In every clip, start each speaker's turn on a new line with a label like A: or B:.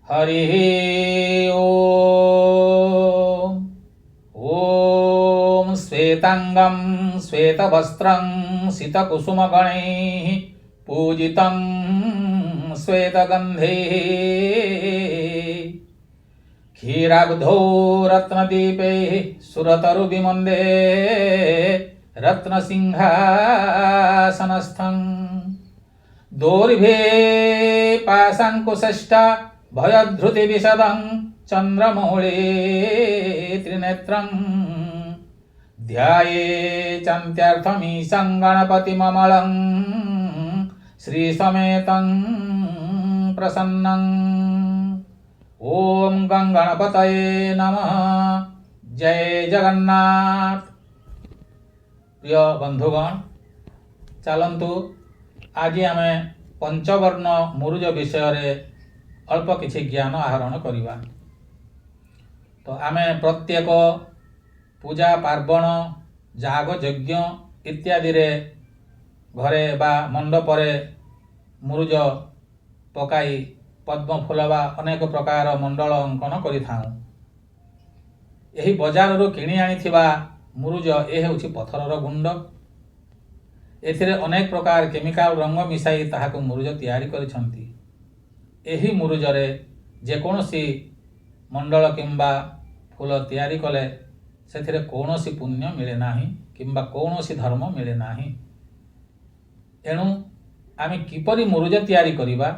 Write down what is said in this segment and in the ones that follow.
A: ହରି ଓମ୍। ଓମ୍ ଶ୍ଵେତାଙ୍ଗಂ ଶ୍ଵେତବସ୍ତ୍ରଂ ସିତକୁସୁମଗଣୈः ପୂଜିତଂ ଶ୍ଵେତଗନ୍ଧୈः କ୍ଷୀରାବ୍ଧौ ରତ୍ନଦୀପैः ସୁରତରୁବିମନ୍ଦେ ରତ୍ନସିଂହାସନସ୍ଥଂ ଦୋର୍ଭେ ପାଶାଙ୍କୁଶେଷ୍ଟା ଭୟଧୃତିବିଶଦଂ ଚନ୍ଦ୍ରମୌଳି ତ୍ରିନେତ୍ରଂ ଧ୍ୟାୟେ ଚାନ୍ତ୍ୟାର୍ଥମୀଶଂ ଗଣପତିମମଳଂ ଶ୍ରୀସମେତଂ ପ୍ରସନ୍ନଂ। ଓମ୍ ଗଂ ଗଣପତୟେ ନମଃ। ଜୟ ଜଗନ୍ନାଥ। ପ୍ରିୟ ବନ୍ଧୁଗଣ, ଚାଲନ୍ତୁ ଆଜି ଆମେ ପଞ୍ଚବର୍ଣ୍ଣ ମୁରୁଜ ବିଷୟରେ ଅଳ୍ପ କିଛି ଜ୍ଞାନ ଆହରଣ କରିବା। ତ ଆମେ ପ୍ରତ୍ୟେକ ପୂଜା ପାର୍ବଣ, ଯାଗ ଯଜ୍ଞ ଇତ୍ୟାଦିରେ ଘରେ ବା ମଣ୍ଡପରେ ମୁରୁଜ ପକାଇ ପଦ୍ମ ଫୁଲ ବା ଅନେକ ପ୍ରକାର ମଣ୍ଡଳ ଅଙ୍କନ କରିଥାଉଁ। ଏହି ବଜାରରୁ କିଣି ଆଣିଥିବା ମୁରୁଜ ଏ ହେଉଛି ପଥରର ଗୁଣ୍ଡ। ଏଥିରେ ଅନେକ ପ୍ରକାର କେମିକାଲ ରଙ୍ଗ ମିଶାଇ ତାହାକୁ ମୁରୁଜ ତିଆରି କରିଛନ୍ତି। ଏହି ମୁରୁଜରେ ଯେକୌଣସି ମଣ୍ଡଳ କିମ୍ବା ଫୁଲ ତିଆରି କଲେ ସେଥିରେ କୌଣସି ପୁଣ୍ୟ ମିଳେ ନାହିଁ କିମ୍ବା କୌଣସି ଧର୍ମ ମିଳେ ନାହିଁ। ଏଣୁ ଆମେ କିପରି ମୁରୁଜ ତିଆରି କରିବା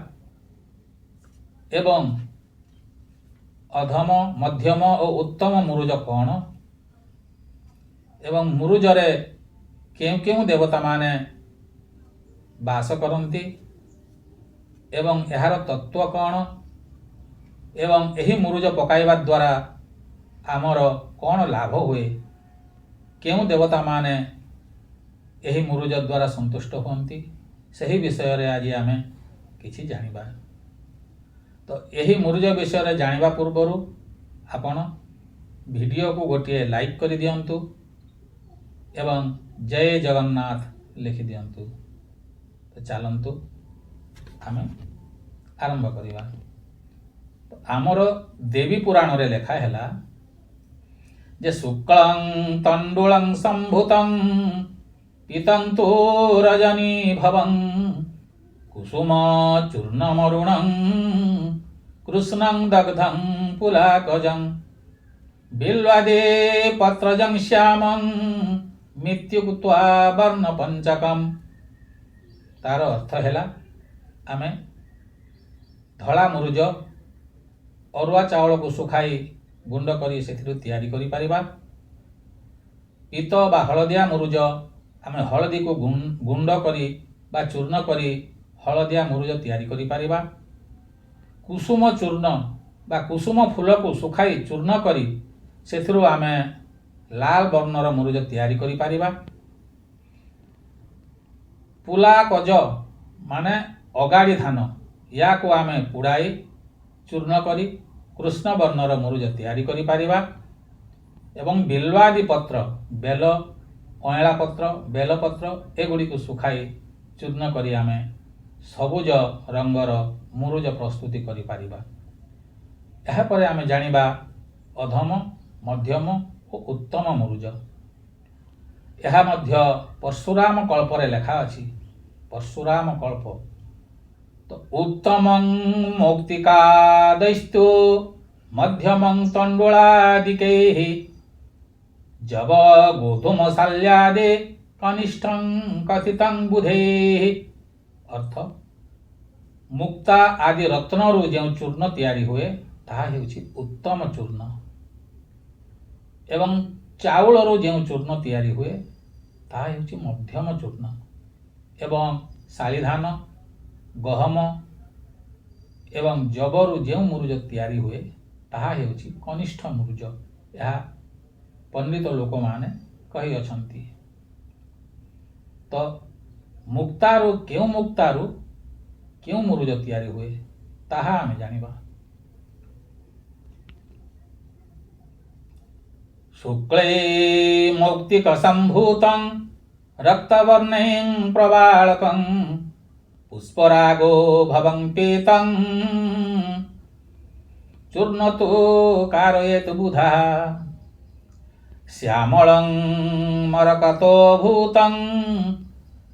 A: ଏବଂ ଅଧମ, ମଧ୍ୟମ ଓ ଉତ୍ତମ ମୁରୁଜ କ'ଣ ଏବଂ ମୁରୁଜରେ କେଉଁ କେଉଁ ଦେବତାମାନେ ବାସ କରନ୍ତି ଏବଂ ଏହାର ତତ୍ତ୍ୱ କ'ଣ ଏବଂ ଏହି ମୁରୁଜ ପକାଇବା ଦ୍ୱାରା ଆମର କ'ଣ ଲାଭ ହୁଏ, କେଉଁ ଦେବତାମାନେ ଏହି ମୁରୁଜ ଦ୍ୱାରା ସନ୍ତୁଷ୍ଟ ହୁଅନ୍ତି, ସେହି ବିଷୟରେ ଆଜି ଆମେ କିଛି ଜାଣିବା। ତ ଏହି ମୁରୁଜ ବିଷୟରେ ଜାଣିବା ପୂର୍ବରୁ ଆପଣ ଭିଡ଼ିଓକୁ ଗୋଟିଏ ଲାଇକ୍ କରିଦିଅନ୍ତୁ ଏବଂ ଜୟ ଜଗନ୍ନାଥ ଲେଖିଦିଅନ୍ତୁ। ତ ଚାଲନ୍ତୁ ଆମେ ଆରମ୍ଭ କରିବା। ଆମର ଦେବୀ ପୁରାଣରେ ଲେଖା ହେଲା ଯେ ଶୁକ୍ଳଂ ତଣ୍ଡୁଳଂ ସମ୍ଭୁତଂ ପୀତଂ ତୁ ରଜନୀ ଭବଂ କୁସୁମ ଚୂର୍ଣ୍ଣମରୁଣଂ କୃଷ୍ଣଂ ଦଗ୍ଧଂ ପୁଲାକଜଂ ବିଲ୍ୱାଦେ ପତ୍ରଜଂ ଶ୍ୟାମଂ ମିତ୍ୟୁକ୍ତ୍ୱା ବର୍ଣ୍ଣ ପଞ୍ଚକମ୍। ତାର ଅର୍ଥ ହେଲା, ଆମେ ଧଳା ମୁରୁଜ ଅରୁଆ ଚାଉଳକୁ ଶୁଖାଇ ଗୁଣ୍ଡ କରି ସେଥିରୁ ତିଆରି କରିପାରିବା। ପୀତ ବା ହଳଦିଆ ମୁରୁଜ ଆମେ ହଳଦୀକୁ ଗୁଣ୍ଡ କରି ବା ଚୂର୍ଣ୍ଣ କରି ହଳଦିଆ ମୁରୁଜ ତିଆରି କରିପାରିବା। କୁସୁମ ଚୂର୍ଣ୍ଣ ବା କୁସୁମ ଫୁଲକୁ ଶୁଖାଇ ଚୂର୍ଣ୍ଣ କରି ସେଥିରୁ ଆମେ ଲାଲ ବର୍ଣ୍ଣର ମୁରୁଜ ତିଆରି କରିପାରିବା। ପୁଲାକଜ ମାନେ ଅଗାଡ଼ି ଧାନ, ୟାକୁ ଆମେ ପୁଡ଼ାଇ ଚୂର୍ଣ୍ଣ କରି କୃଷ୍ଣ ବର୍ଣ୍ଣର ମୁରୁଜ ତିଆରି କରିପାରିବା। ଏବଂ ବିଲ୍ୱାଦି ପତ୍ର, ବେଲ, ଅଏଁଳା ପତ୍ର, ବେଲପତ୍ର ଏଗୁଡ଼ିକୁ ଶୁଖାଇ ଚୂର୍ଣ୍ଣ କରି ଆମେ ସବୁଜ ରଙ୍ଗର ମୁରୁଜ ପ୍ରସ୍ତୁତି କରିପାରିବା। ଏହାପରେ ଆମେ ଜାଣିବା ଅଧମ, ମଧ୍ୟମ ଓ ଉତ୍ତମ ମୁରୁଜ। ଏହା ମଧ୍ୟ ପରଶୁରାମ କଳ୍ପରେ ଲେଖା ଅଛି। ପରଶୁରାମ କଳ୍ପ। ତ ଉତ୍ତମଂ ମୌକ୍ତିକାଦୈସ୍ତୁ ମଧ୍ୟମଂ ତଣ୍ଡୁଳାଦିକୈः ଯବ ଗୋଧୂମଶାଲ୍ୟାଦେ କନିଷ୍ଠଂ କଥିତଂ ବୁଧୈः। ଅର୍ଥ, ମୁକ୍ତା ଆଦି ରତ୍ନରୁ ଯେଉଁ ଚୂର୍ଣ୍ଣ ତିଆରି ହୁଏ, ତାହା ହେଉଛି ଉତ୍ତମ ଚୂର୍ଣ୍ଣ ଏବଂ ଚାଉଳରୁ ଯେଉଁ ଚୂର୍ଣ୍ଣ ତିଆରି ହୁଏ, ତାହା ହେଉଛି ମଧ୍ୟମ ଚୂର୍ଣ୍ଣ ଏବଂ ଶାଳିଧାନ, ଗହମ ଏବଂ ଯବରୁ ଯେଉଁ ମୁରୁଜ ତିଆରି ହୁଏ, ତାହା ହେଉଛି କନିଷ୍ଠ ମୁରୁଜ। ଏହା ପଣ୍ଡିତ ଲୋକମାନେ କହିଅଛନ୍ତି। ତ ମୁକ୍ତାରୁ, କେଉଁ ମୁକ୍ତାରୁ କେଉଁ ମୁରୁଜ ତିଆରି ହୁଏ, ତାହା ଆମେ ଜାଣିବା। ଶୁକ୍ଳେ ମୌକ୍ତିକ ସମ୍ଭୂତଂ ରକ୍ତବର୍ଣ୍ଣେଂ ପ୍ରବାଳକଂ ପୁଷ୍ପରାଗୋ ଭବଂ ପୀତଂ ଚୂର୍ଣ୍ଣ ତୁ କାରୟେତ୍ ବୁଧାଃ। ଶ୍ୟାମଳଂ ମରକतो ଭୂତଂ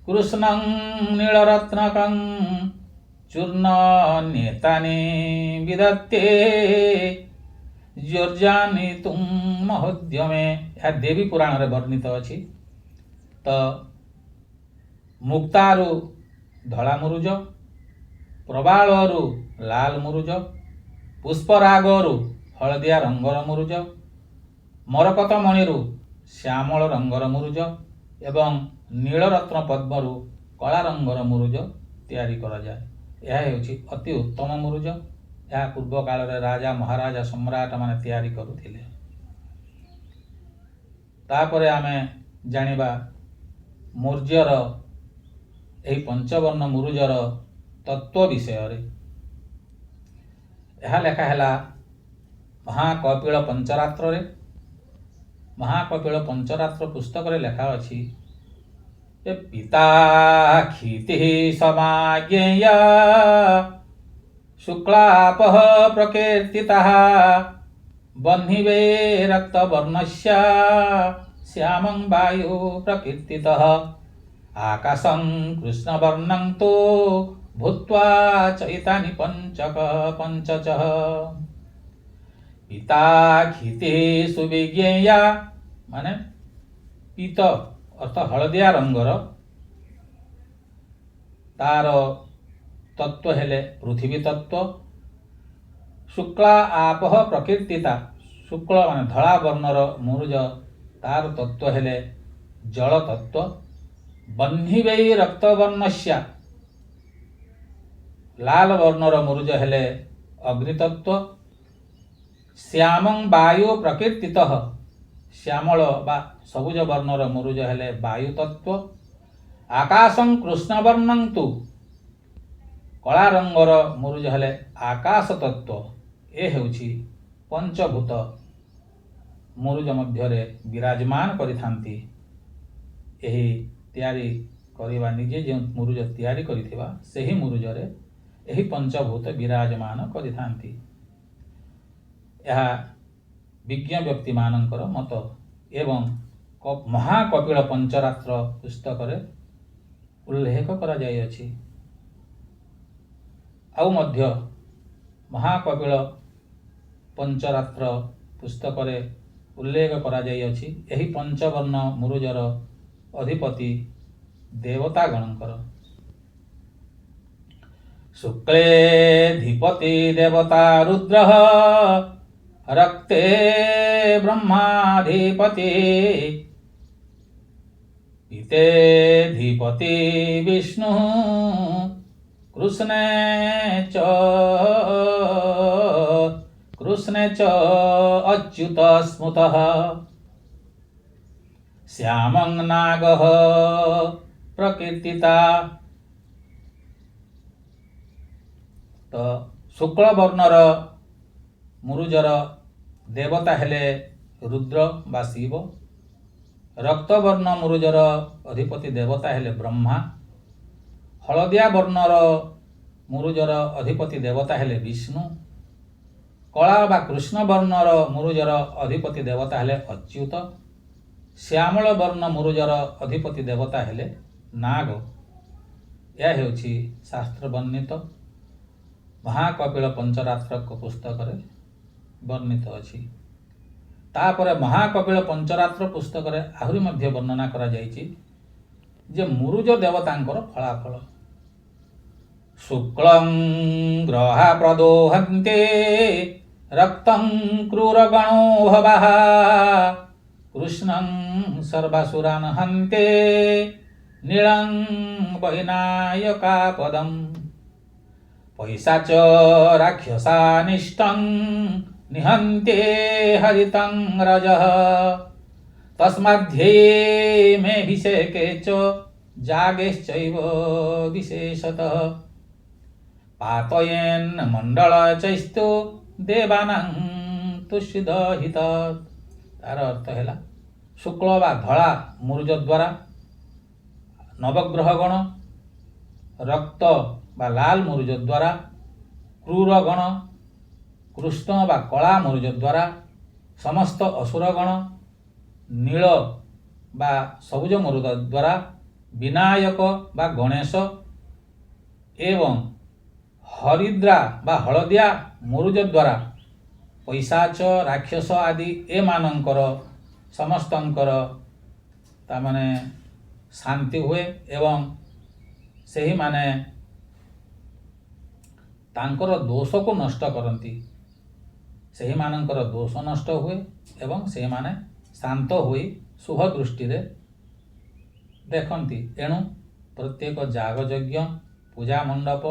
A: କୃଷ୍ଣଂ ନୀଳରତ୍ନକଂ ଚୂର୍ଣ୍ଣ ନେତାନି ବିଦତ୍ତେ ଯୋର୍ଜାନିତୁଂ ମହୋଦ୍ୟମେ। ଏହା ଦେବୀ ପୁରାଣରେ ବର୍ଣ୍ଣିତ ଅଛି। ତ ମୁକ୍ତାରୁ ଧଳା ମୁରୁଜ, ପ୍ରବାଳରୁ ଲାଲ ମୁରୁଜ, ପୁଷ୍ପରାଗରୁ ହଳଦିଆ ରଙ୍ଗର ମୁରୁଜ, ମରକତ ମଣିରୁ ଶ୍ୟାମଳ ରଙ୍ଗର ମୁରୁଜ ଏବଂ ନୀଳରତ୍ନ ପଦ୍ମରୁ କଳା ରଙ୍ଗର ମୁରୁଜ ତିଆରି କରାଯାଏ। ଏହା ହେଉଛି ଅତି ଉତ୍ତମ ମୁରୁଜ। ଏହା ପୂର୍ବ କାଳରେ ରାଜା ମହାରାଜା ସମ୍ରାଟମାନେ ତିଆରି କରୁଥିଲେ। ତାପରେ ଆମେ ଜାଣିବା ମୌର୍ଯ୍ୟର ଏହି ପଞ୍ଚବର୍ଣ୍ଣ ମୁରୁଜର ତତ୍ତ୍ୱ ବିଷୟରେ। ଏହା ଲେଖା ହେଲା ମହାକପିଳ ପଞ୍ଚରାତ୍ରରେ। ମହାକପିଳ ପଞ୍ଚରାତ୍ର ପୁସ୍ତକରେ ଲେଖା ଅଛି ଯେ ପିତା କ୍ଷିତି ସମାଜ୍ଞେୟା ଶୁକ୍ଳାପଃ ପ୍ରକୀର୍ତ୍ତିତଃ ବହ୍ନିବେ ରକ୍ତବର୍ଣ୍ଣସ୍ୟ ଶ୍ୟାମଂ ବାୟୁ ପ୍ରକୀର୍ତ୍ତିତଃ ଆକାଶଂ କୃଷ୍ଣବର୍ଣ୍ଣଂ ତୁ ଭୂତ୍ୱା ଚୈତାନି ପଞ୍ଚକ ପଞ୍ଚଚଃ। ପିତା କ୍ଷିତି ସୁବିଜ୍ଞେୟା ମାନେ ପିତ ଅର୍ଥ ହଳଦିଆ ରଙ୍ଗର, ତାର ତତ୍ତ୍ୱ ହେଲେ ପୃଥିବୀ ତତ୍ତ୍ୱ। ଶୁକ୍ଳା ଆପଃ ପ୍ରକୀର୍ତ୍ତିତା, ଶୁକ୍ଳ ମାନେ ଧଳା ବର୍ଣ୍ଣର ମୁରୁଜ, ତାର ତତ୍ତ୍ୱ ହେଲେ ଜଳ ତତ୍ତ୍ୱ। ବହ୍ନିବେଇ ରକ୍ତବର୍ଣ୍ଣସ୍ୟା, ଲାଲ ବର୍ଣ୍ଣର ମୁରୁଜ ହେଲେ ଅଗ୍ନିତତ୍ତ୍ୱ। ଶ୍ୟାମଂ ବାୟୁ ପ୍ରକୀର୍ତ୍ତିତଃ, ଶ୍ୟାମଳ ବା ସବୁଜ ବର୍ଣ୍ଣର ମୁରୁଜ ହେଲେ ବାୟୁ ତତ୍ତ୍ୱ। ଆକାଶଂ କୃଷ୍ଣବର୍ଣ୍ଣଂ ତୁ, କଳା ରଙ୍ଗର ମୁରୁଜ ହେଲେ ଆକାଶ ତତ୍ତ୍ୱ। ଏ ହେଉଛି ପଞ୍ଚଭୂତ ମୁରୁଜ ମଧ୍ୟରେ ବିରାଜମାନ କରିଥାନ୍ତି। ଏହି ତିଆରି କରିବା ନିଜେ ଯେଉଁ ମୁରୁଜ ତିଆରି କରିଥିବା ସେହି ମୁରୁଜରେ ଏହି ପଞ୍ଚଭୂତ ବିରାଜମାନ କରିଥାନ୍ତି। ଏହା ବିଜ୍ଞ ବ୍ୟକ୍ତିମାନଙ୍କର ମତ ଏବଂ ମହାକପିଳ ପଞ୍ଚରାତ୍ର ପୁସ୍ତକରେ ଉଲ୍ଲେଖ କରାଯାଇଅଛି। ଆଉ ମଧ୍ୟ ମହାକପିଳ ପଞ୍ଚରାତ୍ର ପୁସ୍ତକରେ ଉଲ୍ଲେଖ କରାଯାଇଅଛି ଏହି ପଞ୍ଚବର୍ଣ୍ଣ ମୁରୁଜର ଅଧିପତି ଦେବତାଗଣଙ୍କର। ଶୁକ୍ଳେ ଧିପତି ଦେବତା ରୁଦ୍ରଃ ରକ୍ତେ ବ୍ରହ୍ମାଧିପତି ପୀତେ ଧିପତି ବିଷ୍ଣୁ କୃଷ୍ଣେ ଚ କୃଷ୍ଣେ ଚ ଅଚ୍ୟୁତ ସ୍ମୃତଃ। ଶ୍ୟାମଂ ନାଗଃ ପ୍ରକୀର୍ତ୍ତିତା। ତ ଶୁକ୍ଳ ବର୍ଣ୍ଣର ମୁରୁଜର ଦେବତା ହେଲେ ରୁଦ୍ର ବା ଶିବ। ରକ୍ତବର୍ଣ୍ଣ ମୁରୁଜର ଅଧିପତି ଦେବତା ହେଲେ ବ୍ରହ୍ମା। ହଳଦିଆ ବର୍ଣ୍ଣର ମୁରୁଜର ଅଧିପତି ଦେବତା ହେଲେ ବିଷ୍ଣୁ। କଳା ବା କୃଷ୍ଣ ବର୍ଣ୍ଣର ମୁରୁଜର ଅଧିପତି ଦେବତା ହେଲେ ଅଚ୍ୟୁତ। ଶ୍ୟାମଳ ବର୍ଣ୍ଣ ମୁରୁଜର ଅଧିପତି ଦେବତା ହେଲେ ନାଗ। ଏହା ହେଉଛି ଶାସ୍ତ୍ର ବର୍ଣ୍ଣିତ ମହାକପିଳ ପଞ୍ଚରାତ୍ରକ ପୁସ୍ତକରେ ବର୍ଣ୍ଣିତ ଅଛି। ତାପରେ ମହାକପିଳ ପଞ୍ଚରାତ୍ର ପୁସ୍ତକରେ ଆହୁରି ମଧ୍ୟ ବର୍ଣ୍ଣନା କରାଯାଇଛି ଯେ ମୁରୁଜ ଦେବତାଙ୍କର ଫଳାଫଳ। ଶୁକ୍ଳଂ ଗ୍ରହା ପ୍ରଦୋହନ୍ତେ ରକ୍ତଂ କ୍ରୂରଗଣୋ ଭବାଃ କୃଷ୍ଣଂ ସର୍ବାସୁରାନ୍ ହନ୍ତେ ନୀଳଂ ବୈନାୟକାପଦମ୍ ପୈଶାଚ ରାକ୍ଷସାନିଷ୍ଟଂ ନିହନ୍ତେ ହରିତଂ ରଜଃ ତସ୍ମାଧ୍ୟେ ମେଭିଷେକେ ଚ ଯାଗେଶ୍ଚୈବ ବିଶେଷତଃ ପାତୟେନ୍ ମଣ୍ଡଳଚୈସ୍ତୁ ଦେବାନାଂ ତୁଷିଦହିତ। ତାର ଅର୍ଥ ହେଲା ଶୁକ୍ଳ ବା ଧଳା ମୁରୁଜ ଦ୍ୱାରା ନବଗ୍ରହଗଣ, ରକ୍ତ ବା ଲାଲ ମୁରୁଜ ଦ୍ୱାରା କ୍ରୂରଗଣ, କୃଷ୍ଣ ବା କଳା ମୁରୁଜ ଦ୍ୱାରା ସମସ୍ତ ଅସୁରଗଣ, ନୀଳ ବା ସବୁଜ ମୁରୁଜ ଦ୍ୱାରା ବିନାୟକ ବା ଗଣେଶ ଏବଂ ହରିଦ୍ରା ବା ହଳଦିଆ ମୁରୁଜ ଦ୍ୱାରା ପୈଶାଚ, ରାକ୍ଷସ ଆଦି ଏମାନଙ୍କର ସମସ୍ତଙ୍କର ତାମାନେ ଶାନ୍ତି ହୁଏ ଏବଂ ସେହିମାନେ ତାଙ୍କର ଦୋଷକୁ ନଷ୍ଟ କରନ୍ତି। ସେହିମାନଙ୍କର ଦୋଷ ନଷ୍ଟ ହୁଏ ଏବଂ ସେଇମାନେ ଶାନ୍ତ ହୋଇ ଶୁଭ ଦୃଷ୍ଟିରେ ଦେଖନ୍ତି। ଏଣୁ ପ୍ରତ୍ୟେକ ଯାଗଯଜ୍ଞ, ପୂଜା ମଣ୍ଡପ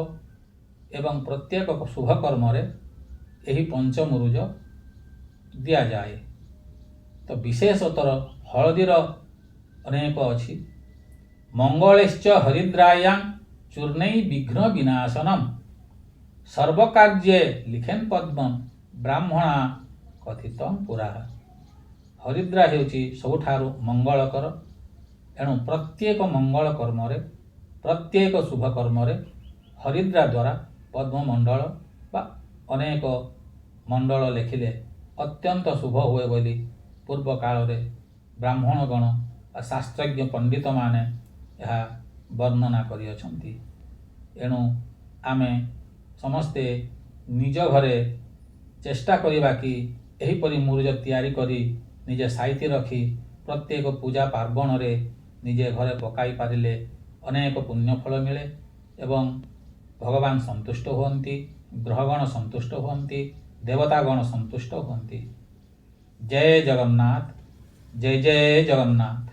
A: ଏବଂ ପ୍ରତ୍ୟେକ ଶୁଭ କର୍ମରେ ଏହି ପଞ୍ଚମୁରୁଜ ଦିଆଯାଏ। ତ ବିଶେଷତଃ ହଳଦୀର ଅନେକ ଅଛି। ମଙ୍ଗଳେଶ୍ଚ ହରିଦ୍ରାୟାଂ ଚୂର୍ଣ୍ଣୈ ବିଘ୍ନ ବିନାଶନମ୍, ସର୍ବକାର୍ଯ୍ୟେ ଲିଖେନ୍ ପଦ୍ମಂ ବ୍ରାହ୍ମଣା କଥିତಂ ପୁରା। ହରିଦ୍ରା ହେଉଛି ସବୁଠାରୁ ମଙ୍ଗଳକର। ଏଣୁ ପ୍ରତ୍ୟେକ ମଙ୍ଗଳ କର୍ମରେ, ପ୍ରତ୍ୟେକ ଶୁଭ କର୍ମରେ ହରିଦ୍ରା ଦ୍ୱାରା ପଦ୍ମମଣ୍ଡଳ ବା ଅନେକ ମଣ୍ଡଳ ଲେଖିଲେ ଅତ୍ୟନ୍ତ ଶୁଭ ହୁଏ ବୋଲି ପୂର୍ବ କାଳରେ ବ୍ରାହ୍ମଣଗଣ ବା ଶାସ୍ତ୍ରଜ୍ଞ ପଣ୍ଡିତମାନେ ଏହା ବର୍ଣ୍ଣନା କରିଅଛନ୍ତି। ଏଣୁ ଆମେ ସମସ୍ତେ ନିଜ ଘରେ ଚେଷ୍ଟା କରିବା କି ଏହିପରି ମୁରୁଜ ତିଆରି କରି ନିଜେ ସାଇତି ରଖି ପ୍ରତ୍ୟେକ ପୂଜା ପାର୍ବଣରେ ନିଜେ ଘରେ ପକାଇ ପାରିଲେ ଅନେକ ପୁଣ୍ୟଫଳ ମିଳେ ଏବଂ ଭଗବାନ ସନ୍ତୁଷ୍ଟ ହୁଅନ୍ତି, ଗ୍ରହଗଣ ସନ୍ତୁଷ୍ଟ ହୁଅନ୍ତି, ଦେବତାଗଣ ସନ୍ତୁଷ୍ଟ ହୁଅନ୍ତି। ଜୟ ଜଗନ୍ନାଥ, ଜୟ ଜୟ ଜଗନ୍ନାଥ।